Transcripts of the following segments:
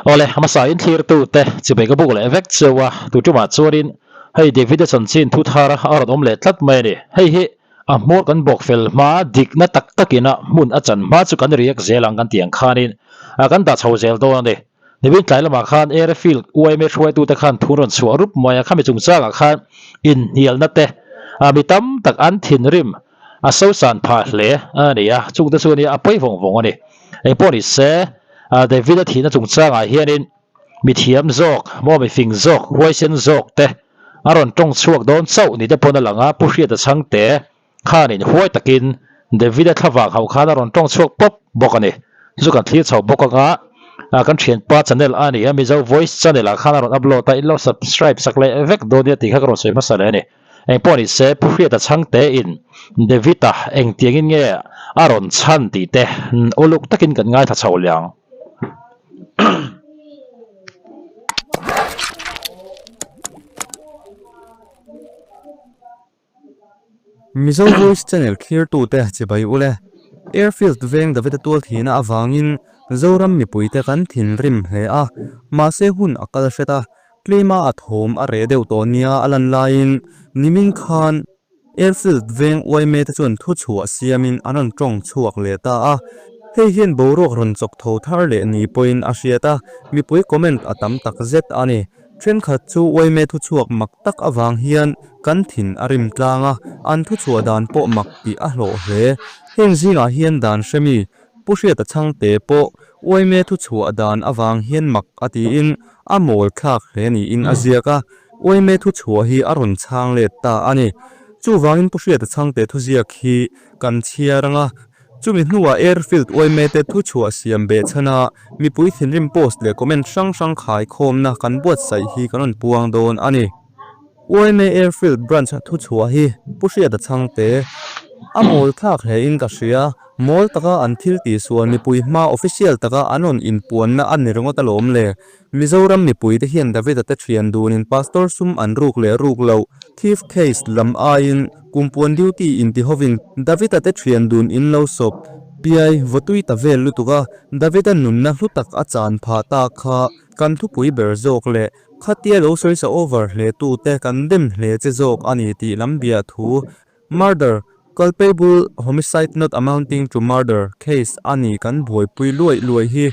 Awle, hmasa in thlirtute chibai ka buk leh vek cheu a, tu tumah chuanin hei David-a chanchin thu thar a rawn awm leh tlat mai a ni. Hei hi a hmawr kan bawk fel hma dikna tak takina hmun a chan hma chu kan riak zel ang kan tih ang khanin kan dah chho zel dawn a ni. Nimin tlai lamah khan Airfield yma hruaitute khan thu rawn chhuah rup mai a, khami chungchangah khan inhnialna te mi tam tak an thinrim a sosan phah hle a ni a, chungte chu ania a pawi vawng vawng a ni. Engpawh ni se, David-a thihna chungchangah hianin mi thiam zawk, maw mi fing zawk, huaisen zawk te a rawn tawng chhuak dawn chauh ni te pawn a lang a, Pu Hriata chhangte khanin huai takin David-a thlavang hauh khan a rawn tawng chhuak pawp bawk a ni. Chu kan thlir chho bawk anga kan thianpa channel a ni a, Mizo Voice channel ah khan a rawn upload a, in lo subscribe sak leh vek dawn nia tih kha ka rawn sawi hmasa leh a ni. Engpawh ni se, Pu Hriata chhangte in David-a engtiangin nge a rawn chhan tih te uluk takin kan ngaithla chho liang. Mizo Voice Channel thlirtute chibai ule. Airfield veng Davida tual thihna avangin Zoram mipuite kan thinrim hle a, mahse hun a kal hret a, tlema a thawm a reh deuh tawh nia a lan laiin nimin khan Airfield veng uaime te chuan thuchhuah siamin an rawn tawng chhuak leh ta a, hei hian boruak rawn chawk tho thar leh ni pawhin a hriat a, mipui comment a tam tak zet a ni. Thenkhat chu uaime thuchhuak mak tak avang hian kan thin a rim tlang a, an thuchhuah dan pawh mak tih a hlawh hle. Heng zingah hian dan hremi Pu Hriata Chhangte pawh uaime thuchhuah dan avang hian mak a tiin a mawl thlak hle niin a ziak a, uaime thuchhuah hi a rawn chhang let ta a ni. Chuvangin Pu Hriata Chhangte thuziak hi kan chhiar ang a, Chumi hnuah Airfield uaimete thuchhuah siam beh chhana mipui thinrim post leh comment hrang hrang khaikhawmna kan buatsaih hi kan rawn puang dawn a ni. Uaime Airfield Branch thuchhuah hi Pu Hriata Chhangte a mawl thlak hlein ka hria. Mawl taka an thil tihsual mipui hma official taka an rawn inpuanna a ni ringawt alawm le. Mizoram mipuite hian David-a te thian dunin Pastor sum an ruk leh ruk loh, thief case, lam aiin kumpuan duty inti hovin David-a te thian dun in lo sawp piai vawtui ta vel lutuk a, David-a nunna hlu tak a chan phah ta kha kan thupui ber zawk leh khatia lo sawisa over hle tute kan dem hle che zawk a ni tih lam bia thu Murder, culpable homicide not amounting to murder, case a ni kan buaipui luaih luaih hi.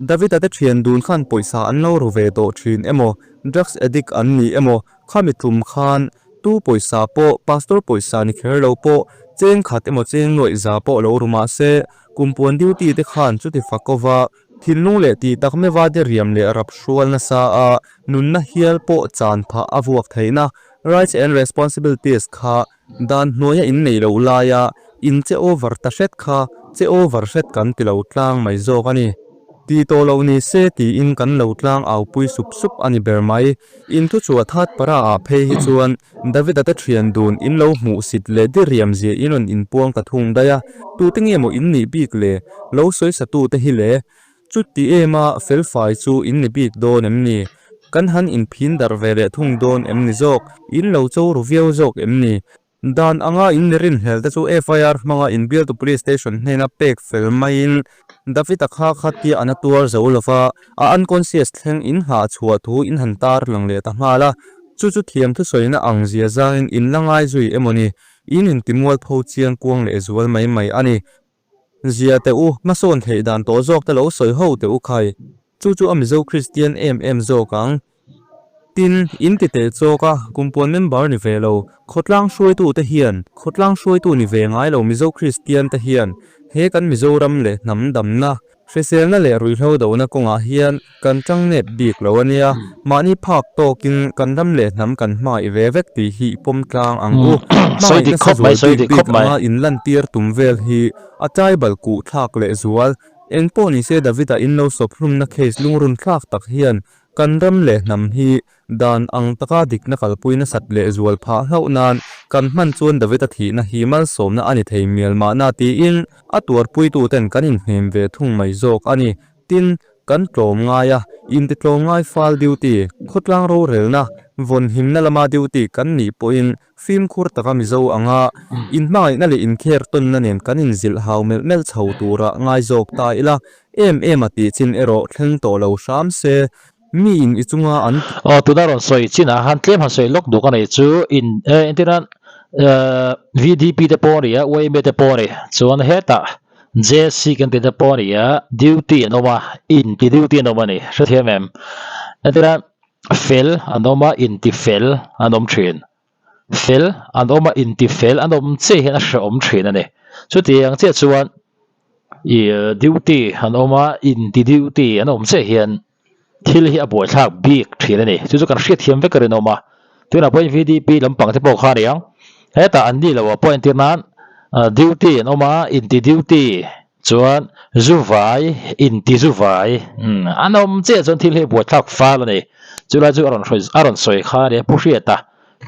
David-a te thian dun khan pawisa an lo ru ve tawh thin emaw, drugs addict an ni emaw, khami tum khan tu pawisa pawh, pastor pawisa ni kher lo pawh, cheng khat emaw cheng luaih za pawh lo ru mah se, kumpuan duty te khan chuti fakova thinlung leh tih tak meuha te riam leh rap hrual nasa a, nunna hial pawh chan phah a vuak theihna Rights and responsibilities kha dan hnuaia in nei lo laia in che over ta hret kha che over hret kan ti lo tlang mai zawk a ni. Ti tawh lo ni se tiin kan lo tlang au pui sup sup a ni ber mai. In thuchhuah that para ah phei hi chuan David-a te thian dun in lo hmuh sit leh diriam zia in rawn inpuang ta thung daih a, tute nge maw in nih bik le? Lo sawi sa tute hi le? Chuti ema felfai chu in ni bik dawn em ni? Kan han inphin darh ve leh thung dawn em ni zawk? In lo cho ru viau zawk em ni? Dan anga in ni rinhlel te chu FIR hmanga inbialtu Police Station hnena pek fel maiin David-a kha khatia an a tuar zo lova, a unconscious thleng in nghah chhuah thu in han tar lang leh ta nghal a. Chu chu thiam thusawina ang zia zangin in la ngai zui emaw ni? In intimualpho chiang kuang leh zual mai mai a ni. Zia teh u, hmasawn theih dan tawh zawk te lo sawi ho teh u khai. Chu chu a Mizo Kristian em em zawk ang. Tin, in ti teh chawk a, kumpuan member ni ve lo, khawtlang hruaitu te hian, khawtlang hruaitu ni ve ngai lo Mizo Kristian te hian, he kan Mizoram leh hnam damna, Hriselna leh ruihhlo dohna kawngah hian kan tang nep bik lo a nia, mahni phak tawkin kan ram leh hnam kan hmangaih ve vek tih hi i pawm tlang ang u. Hmangaihna sa zual bik bik anga inlantir tum vel hi a tribal kuh thlak leh zual. Engpawh nise David-a in lo sawp hlumna case lungrun thlak tak hian kan ram leh hnam hi Dan ang taka dikna kalpui nasat leh zual phah hlauh nan kan hman chuan David-a thihna hi malsawmna a ni thei mial mahna tiin a tuarpuituten kan inhnem ve thung mai zawk a ni. Tin, kan tlawm ngai a, intitlawm ngai fal duty, khawtlang rorelna, Vawnhimna lama duty kan nih pawhin fimkhur taka Mizo anga inhmangaihna leh inkher tawnna nen kan inzilh hau melh melh chho tura ngai zawk ta ila, em em a tih chin erawh thleng tawh lo hram se, miin i chunga an. Aw tuna rawn sawi chinah khan tlem han sawi lawk duh ka nei chu in entirna VDP te pawh a ni a, yma te pawh a ni, chuan hetah JC kan tih te pawh a ni a, duty an awm a, inti duty an awm a ni, hrethiam em? Entirna. Fel an awm a, inti fel an awm thin. Fel an awm a, inti fel an awm chiah hian a hrehawm thin a ni. Chutiang chiah chuan ih duty an awm a, inti duty an awm chiah hian thil hi a buaithlak bik thin a ni. Chu chu kan hriatthiam vek a rinawm a. Tunah pawhin VDP lampang te pawh kha a ni ang. Hetah an ni lo ah pawh entir nan duty an awm a, inti duty Chuan zu vai, inti zu vai, umm an awm chiah chuan thil hi buaithlak fal a ni. Chulai chu a rawn hrawi a rawn sawi kha a nia Pu Hriata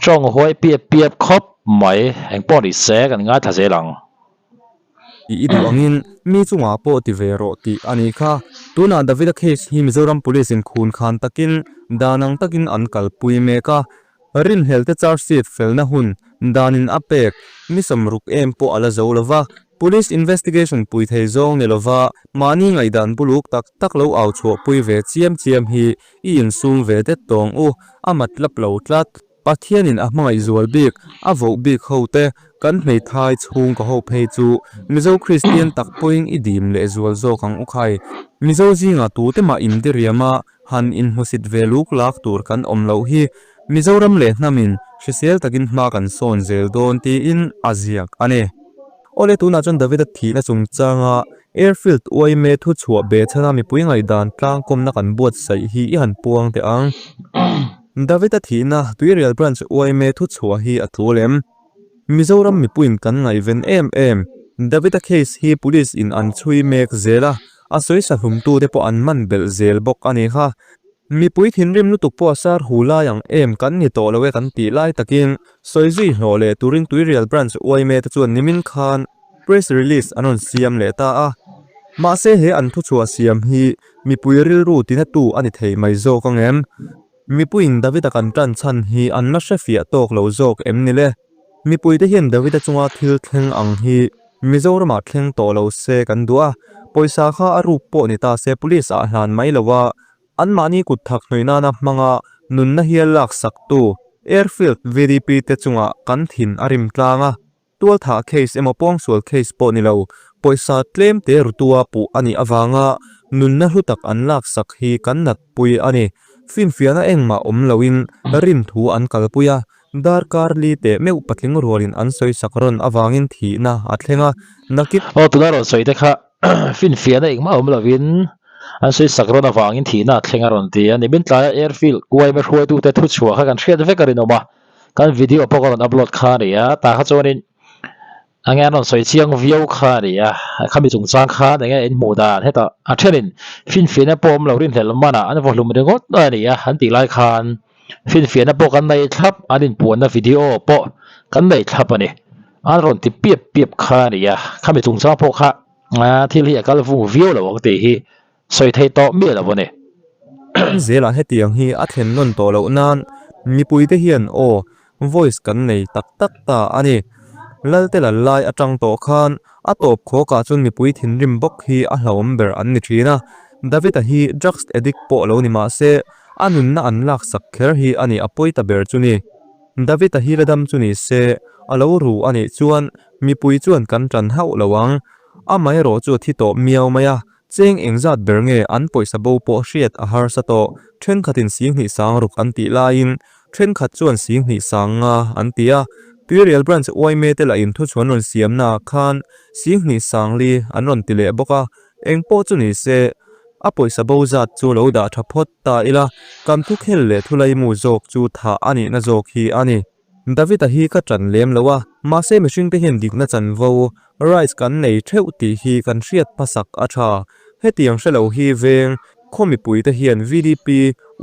tawng huai piap piap khawp mai engpawh ni se kan ngaithla zel ang. I i duh angin mi chungah pawh ti ve rawh tih a nih kha. Tunah Davida case hi Mizoram Police in khun khan takin dan ang takin an kalpui mek a. Rinhlel te charge sheet felna hun danin a pek ni sawmruk em pawh a la zo lo va, Police investigation pui thei zawng ni lova mahni ngaihdan buluk tak tak lo au chhuahpui ve chiam chiam hi i insum ve det tawng u, a matlap lo tlat. Pathianin a hmangaih zual bik, a voh bik ho te, kan hmeithai chhungkaw ho phei chu Mizo Kristian tak pawhin i dim leh zual zawk ang u khai. Mizo zingah tute mah indiriam a, Han inhmusit ve luk lak tur kan awm loh hi Mizoram leh hnamin hrisel takin hma kan sawn zel dawn tiin a ziak a ni. Awle tunah chuan Davida thihna chungchanga Airfield uaime thu chhuah be chhana mipui ngaihdan tlangkawmna kan buatsaih hi i han puang teh ang. Davida thihna Tuirial Branch uaime thu chhuah hi a tul em? Mizoram mipuiin kan ngaihven em em. Davida case hi police in an chhui mek zel a, a sawisa hlumtute pawh an man belh zel bawk a ni kha. Mipui thinrim lutuk pawh a sar hu lai ang em kan ni tawh lo e kan tih lai takin sawi zui hlawh leh turin Tuirial Branch uaime te chuan nimin khan press release an rawn siam leh ta a. Mahse he an thuchhuah siam hi mipui rilru tinatu a ni thei mai zawk ang em? Mipuiin Davida kan tan chhan hi an la hre fiah tawk lo zawk em ni le? Mipuite hian Davida chunga thil thleng ang hi Mizoramah thleng tawh lo se kan duh a, pawisa kha a ruk pawh ni ta se police ah hlan mai lo a, anmahni kut thak hnawih nana hmanga nunna hial laksaktu Airfield VDP te chungah kan thin a rim tlang a. Tualthah case emaw pawngsual case pawh ni lo, pawisa tlem te rutua puh a nih avanga nunna hlu tak an laksak hi kan natpui a ni. Finfiahna engmah awm loin rin thu an kalpui a, darkar li teh meuh patling rualin an sawisak rawn avangin thihna a thleng a, nakin. Aw tuna rawn sawi te kha finfiahna engmah awm loin an sawisak rawn avangin thihna a thleng a rawn ti a ni. Min tlaia airfield uaima hruaitute thuchhuah kha kan hriat vek a rinawm a. Kan video pawh ka rawn upload kha a ni a, tah kha chuanin enge an rawn sawi chiang viau kha a ni a, khami chungchang khan enge in hmuh dan hetah a thenin finfiahna pawh awm lo rinhlelh manah an vaw hlum ringawt a ni a an tih lai khan finfiahna pawh kan nei thlap an inpuanna video pawh kan nei thlap a ni an rawn ti piap piap kha a ni a, khami chungchang pawh kha thil hi a kal vung viau lo ang tih hi Sawi thei tawh miah lo a ni. Zelah hetiang hi a thlen nawn tawh loh nan mipuite hian aw, voice, kan nei tak tak ta a ni. Lalte lal lai atang tawh khan a tawp khawkah chuan mipui thinrim bawk hi a hlauhawm ber an ni thin a. David-a hi drugs addict pawh lo ni mah se a nunna an laksak kher hi a ni a pawi ta ber chu ni. David-a hi la dam chu ni se a lo ru a nih chuan mipui chuan kan tan hauh lo ang. Amaherawh chu a thi tawh miau mai a, Cheng engzat ber nge an pawisa bo pawh hriat a harsa tawh, thenkhatin singhnih sang ruk an tih laiin thenkhat chuan singhnih sang nga an ti a. Tuirial Branch uaime te lahin thuchhuan rawn siamnaah khan singhnih sang li an rawn ti leh bawk a, engpawh chu ni se a pawisa bo zat chu lo dah tha phawt ta ila, kan thukhel leh thulaimu zawk chu thah a nihna zawk hi a ni. David-a hi ka ṭan lem lo a, mahse mihringte hian dikna chanvo, rights, kan nei theuh tih hi kan hriat hmasak a ṭha. Hetiang hre lo hi veng, khaw mipuite hian VDP,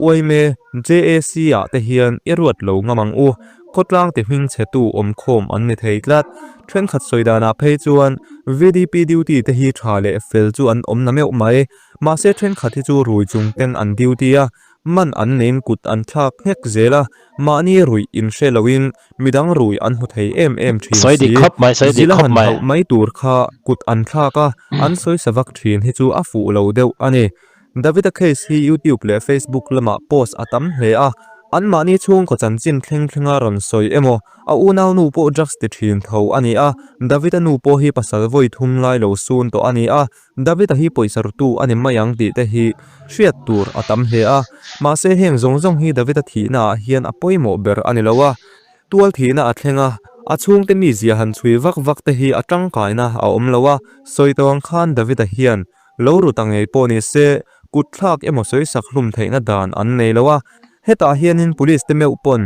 yma, JAC ah te hian i ruat lo ngam ang u. Khawtlang ti hming chhetu awmkhawm an ni thei tlat. Ṭhenkhat sawi danah phei chuan VDP duty te hi ṭha leh fel chu an awm na meuh mai. Mahse ṭhenkhat hi chu rui chung ten an duty a. Man an neiin kut an thlak nghek zel a, mahni ruih inhre loin midang rui an hmu thei em em thin Sawi dik si. khawp mai, sawi dik Zila khawp han mai. hauh mai tur kha kut an thlak a, an sawi sa vak thin hi chu a fuh lo deuh a ni. Davida case hi YouTube leh Facebook lamah post a tam hle a, anmahni chhungkaw chanchin thleng thlenga rawn sawi emaw, a unaunu pawh drugs ti thin tho a ni a, Davida nu pawh hi pasal vawi thum lai lo sun tawh a ni a, Davida hi pawisa rutu a ni mai ang tih te hi hriat tur a tam hle a, mahse heng zawng zawng hi Davida thihna ah hian a pawimawh ber a ni lo a, tual thihna a thleng a, a chhungte mizia han chhui vak vak te hi a tangkaina a awm lo a, sawi tawh ang khan Davida hian lo ru ta ngei pawh ni se kut thlak emaw sawisak hlum theihna dan an nei lo a, hetah hianin police te meuh pawn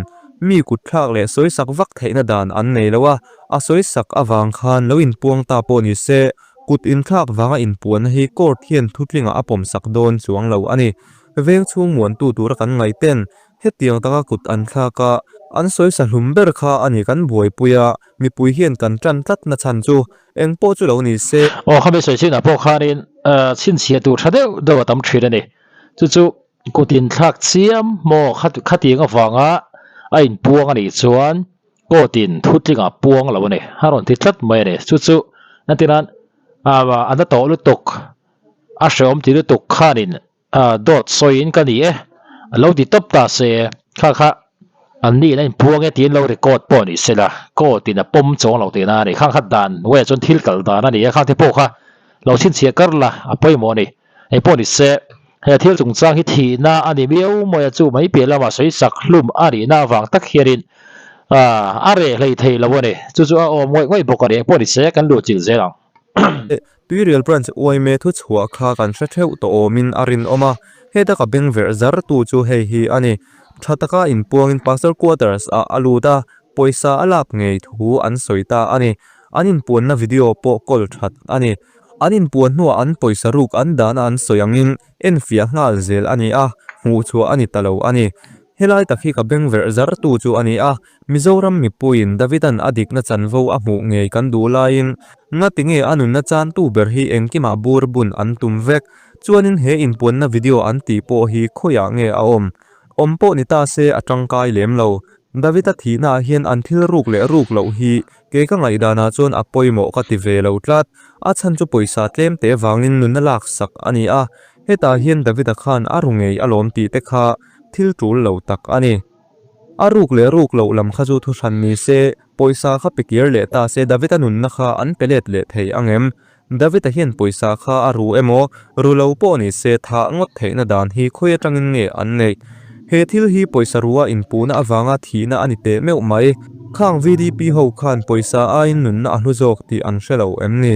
mi kut thlak leh sawisak vak theihna dan an nei lo a, a sawisak avang khan lo inpuang ta pawh ni se Kut inthlak vanga inpuanna hi court hian thutlingah a pawmsak dawn chuang lo a ni. Veng chhung muantu tura kan ngaihten hetiang taka kut an thlak a, an sawisa hlum ber kha a ni kan buaipui a, mipui hian kan tan tlat na chhan chu eng pawh chu lo ni se. Aw khami sawi chinah pawh khanin chhinchhiah tur tha deuh deuh a tam thin a ni. Chu chu kut inthlak chiam maw khatiang avanga a inpuang a nih chuan Court-in thutlingah puang lo a ni. A rawn ti tlat mai a ni. Chu chu entirnan a na tawh lutuk, a hrehawm ti lutuk khanin dawt sawiin ka ni e, a lo ti tawp ta se, kha kha an niin a inpuang e tiin lo record pawh ni se la, court-in a pawm chuang lo tihna a ni. Khang kha dan hnuaiah chuan thil kal dan a ni a, khang te pawh kha lo chhinchhiah kar la a pawimawh a ni. Hei pawh ni se, he thil chungchang hi thihna a ni miau mai a, chu mai piah lamah sawi sak hlum a nihna avang tak hianin a reh hlei thei lo a ni. Chu chu a awm ngawih ngawih bawk a ni. Eng pawh ni se, kan luh chilh zel ang. Tuirial Branch uaime thu chhuah kha kan hre theuh tawh awmin a rinawm a, heta ka beng verh zar tu chu hei hi a ni. Tha taka inpuangin Pastor Quarters ah a lut a, pawisa a lak ngei thu an sawi ta a ni. An inpuanna video pawh kawl that a ni. An inpuan hnuah an pawisa ruk an dahna an sawi angin enfiah nghal zel a ni a, hmuhchhuah a ni ta lo a ni. Helai tak hi ka beng verh zar tu chu a ni a, Mizoram mipuiin Davidan a dikna chanvo a hmuh ngei kan duh laiin ngatinge a nunna chantu ber hi engkimah bur bun an tum vek? Chuanin he inpuanna video an tih pawh hi khawiah nge a awm? Awm pawh ni ta se a tangkai lem lo. Davida thihnaah hian an thil ruk leh ruk loh hi Kei ka ngaihdanah chuan a pawimawh ka ti ve lo tlat. A chhan chu pawisa tlem te vangin nunna laksak a ni a, hetah hian Davida khan a ru ngei alawm tih te kha thil tul lo tak a ni. A ruk leh ruk loh lam kha chu thuhran ni se, pawisa kha pe kir leh ta se Davida nunna kha an pe let leh thei ang em? David-a hian pawisa kha a ru emaw, ru lo pawh ni se thah ngawt theihna dan hi khawi atangin nge an neih? He thil hi pawisa rua inpuhna avanga thihna a ni teh meuh mai. Khang VDP ho khan pawisa aiin nunna a hlu zawk tih an hre lo em ni?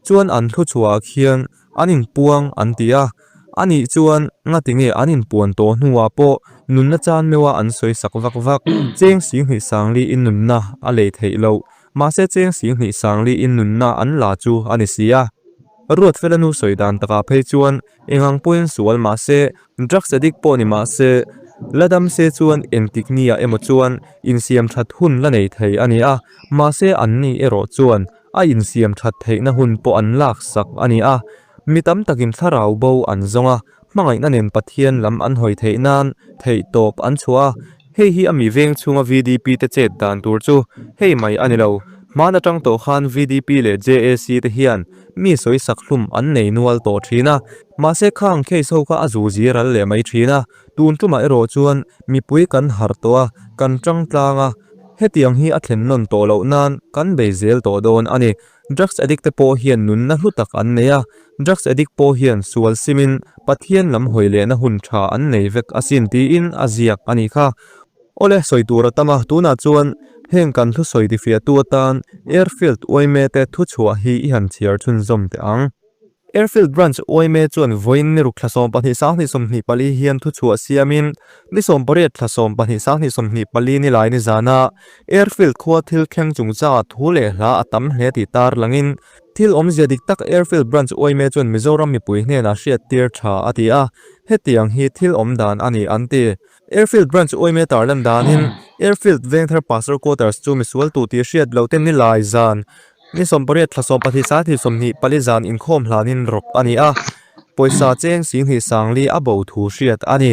Chuan an thu chhuahah khian an inpuang an ti a, anih chuan ngati nge an inpuan tawh hnuah pawh nunna chan meuha an sawi sak vak vak? Cheng Singhnih Sangli in nunna a lei theih loh. Mahse cheng Singhnih Sangli in nunna an la chu a ni si a. Ruatfela nu sawi dan takah phei chuan eng ang pawhin sual mahse drugs addict pawh ni mahse la dam se chuan engtik nia emaw chuan insiam that hun la nei thei a ni a, mahse an ni erawh chuan a insiam that theihna hun pawh an lak sak a ni a. Mi tam takin thlarau bo an zawng a, hmangaihna nen Pathian lam an hawi theih nan theih tawp an chhuah a, hei hi a mi veng chhunga VDP te chet dan tur chu hei mai a ni lo. Hman atang tawh khan VDP leh JAC te hian mi sawi sak hlum an nei nual tawh thin a, mahse khang case ho kha a zu zi ral leh mai thin a, tun tumah erawh chuan mipui kan harh tawh a, kan tang tlang a, hetiang hi a thlen nawn tawh loh nan kan bei zel tawh dawn a ni. Drugs addict te pawh hian nunna hlu tak an nei a, drugs addict pawh hian sual simin Pathian lam hawi lehna hun tha an nei vek asin tiin a ziak a nih kha. Awle, sawi tur a tam a, tunah chuan heng kan thusawi tifiahtu atan Airfield uaime te thuchhuah hi i han chhiar chhunzawm teh ang. Airfield Branch uaime chuan vawiin ni ruk thla 12 sanghnih 24 hian thuchhuah siamin ni 18 thla 12 sanghnih 24 ni lai nizana Airfield khua thil thleng chungchangah thu leh hla a tam hle tih tar langin thil awmzia dik tak Airfield Branch uaime chuan Mizoram mipui hnenah hriattir tha a ti a, hetiang hi thil awm dan a ni an ti. Airfield Branch uaime tarlan danin Airfield Vengthar Pastor Quarters chu misual tu tih hriat loh te ni lai zan Ni 18 thla 12 sahnih 24 zan inkhawm hlanin rawk a ni a, pawisa cheng 10 sangli a bo thu hriat a ni.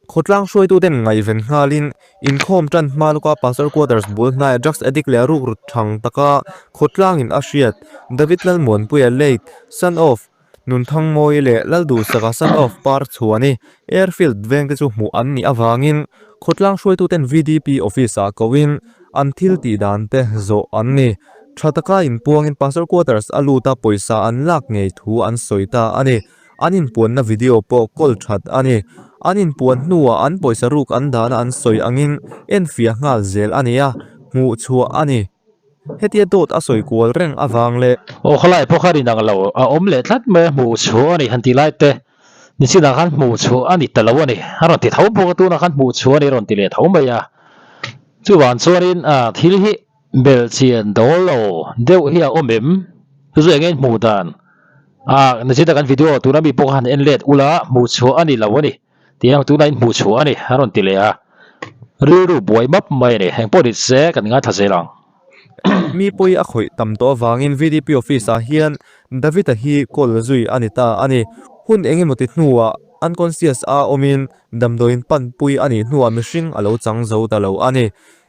Khawtlang hruaituten ngaihven nghalin inkhawm tan hma lawka Pastor Quarters bul hnaia drugs addict leh ruk rut thang taka khawtlangin a hriat David Lalmuanpuia late son of Nunthangmawii leh Lalduhsaka son of Par Chhuani Airfield vengte chu hmuh an nih avangin khawtlang hruaituten VDP office ah koin an thil tih dan te zawh an ni. Tha taka inpuangin Pastor Quarters a lut a pawisa an lak ngei thu an sawi ta a ni. An inpuanna video pawh kawl that a ni. An inpuan hnuah an pawisa ruk an dahna an sawi angin enfiah nghal zel a ni a, hmuh chhuah a ni. Hetia dawt a sawi kual reng avang leh. Aw khalai pawh kha rin ang lo a awm leh tlat mai a, hmuh chhuah a ni han tih lai te nichinah khan hmuh chhuah a ni ta lo a ni. A rawn ti tho bawk a, tunah khan hmuh chhuah a ni a rawn ti leh tho mai a. Chuvang chuanin thil hi Belhchian dawl lo deuh hi a awm em? Chu chu eng hmuh dan? Ah, nachita kan video tuna mi pawh kha han en let ula hmuh chhuah a ni lo a ni tih ang tuna in hmuh chhuah a ni a rawn ti leh a. Rilru buai map mai a ni. Eng pawh ni se kan ngaithla zel ang. Mi pawi a khawih tam tawh avangin VDP office ah hian David-a hi call zui a ni ta a ni. Hun eng emaw ti hnuah unconscious a awmin damdawiin panpui a nih hnuah mihring a lo chang zo ta lo a ni.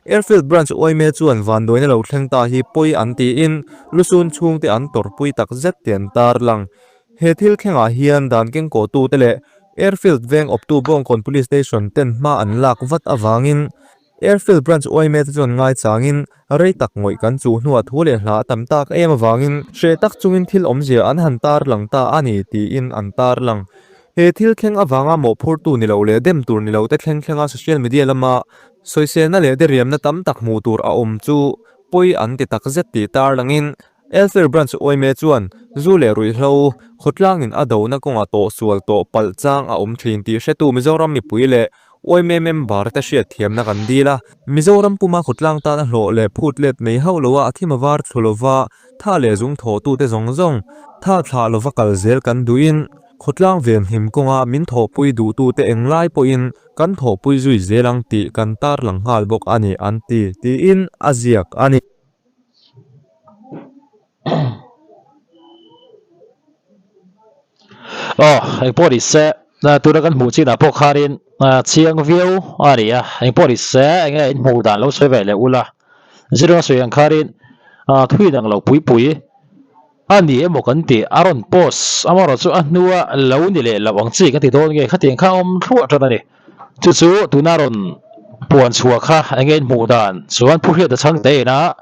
Airfield Branch Uaime chuan vanduaina lo thleng ta hi pawi an tiin lusun chhungte an tawrhpui tak zet tih an tarlang. He thil thlengah hian dan kengkawhtute leh Airfield veng awptu Bawngkawn Police Station ten hma an lak vat avangin Airfield Branch Uaime te chuan ngaichangin rei tak ngawih kan chuh hnuah thu leh hla a tam tak em avangin hreh tak chungin thil awmzia an han tarlang ta a ni tiin an tarlang. He thil thleng avanga mawhphurtu ni lo leh dem tur ni lo te thleng thlenga social media lama Sawiselna leh diriamna tam tak hmuh tur a awm chu pawi an ti tak zet tih tarlangin Elfair Branch Uaime chuan zu leh ruihhlo khawtlangin a dona kawngah tawhsual tawh palh chang a awm thin tih hretu Mizoram mipui leh Uaime member te hriatthiamna kan dil a. Mizoram puma khawtlang tana hlawh leh phut let nei hauh loa a thim avar thlu lova tha leh zung thawhtute zawng zawng tha thlah lova kal zel kan duhin khawtlang venhim kawnga min thawhpui duhtute englai pawhin Kan thawhpui zui zel ang tih kan tarlang nghal bawk a ni an ti, tiin a ziak a ni. Aw, engpawh ni se, tuna kan hmuh chinah pawh khanin chiang viau a ni a, engpawh ni se, enge in hmuh dan lo sawi ve leh ula, zirlai sawi ang khanin thui dang lo pui pui. A ni emaw kan ti, a rawn post amaherawh chu a hnua lo ni leh loh ang chi ka ti dawn nge khatiang kha a awm thluah tan a ni. Chu chu tuna rawn puan chhuah kha eng nge in hmuh dan chuan Pu Hriata chhangte ina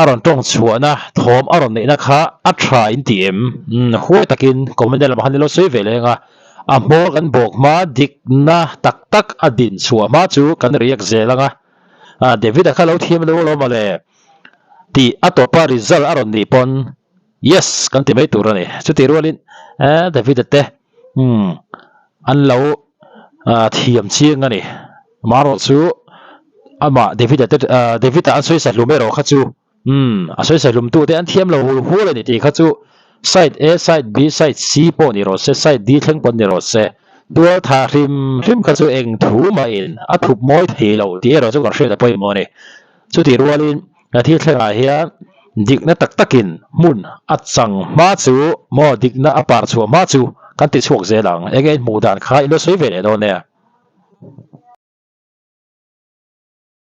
a rawn tawng chhuahna thawm a rawn neihna kha a tha in ti em? Umm huai takin comment lamah khan i lo sawi ve leng a, a hmawr kan bawk hma dikna tak tak a din chhuah hma chu kan react zel ang a, David-a kha lo thiam lo alawm mawle. Tih a tawpa result a rawn nih pawn yes kan ti mai tur a ni. Chutih rualin eh David-a te umm an lo thiam chiang a ni. Amaherawh chu amah David-a te David-a an sawi sahlum erawh kha chu umm a sawi sahlum tute an thiam lo hul hul a ni tih kha chu side A, side B, side C pawh ni rawh se, side D thleng pawn ni rawh se tual tha hrim hrim kha chu eng thu mahin a thup mawi thei lo tih erawh chu kan hriat a pawimawh a ni. Chutih rualin he thil thlengah hian dikna tak takin hmun a chang hma chu maw dikna a par chhuah hma chu kan ti chhuak zel ang. Enge in hmuh dan kha in lo sawi ve leh dawn nia.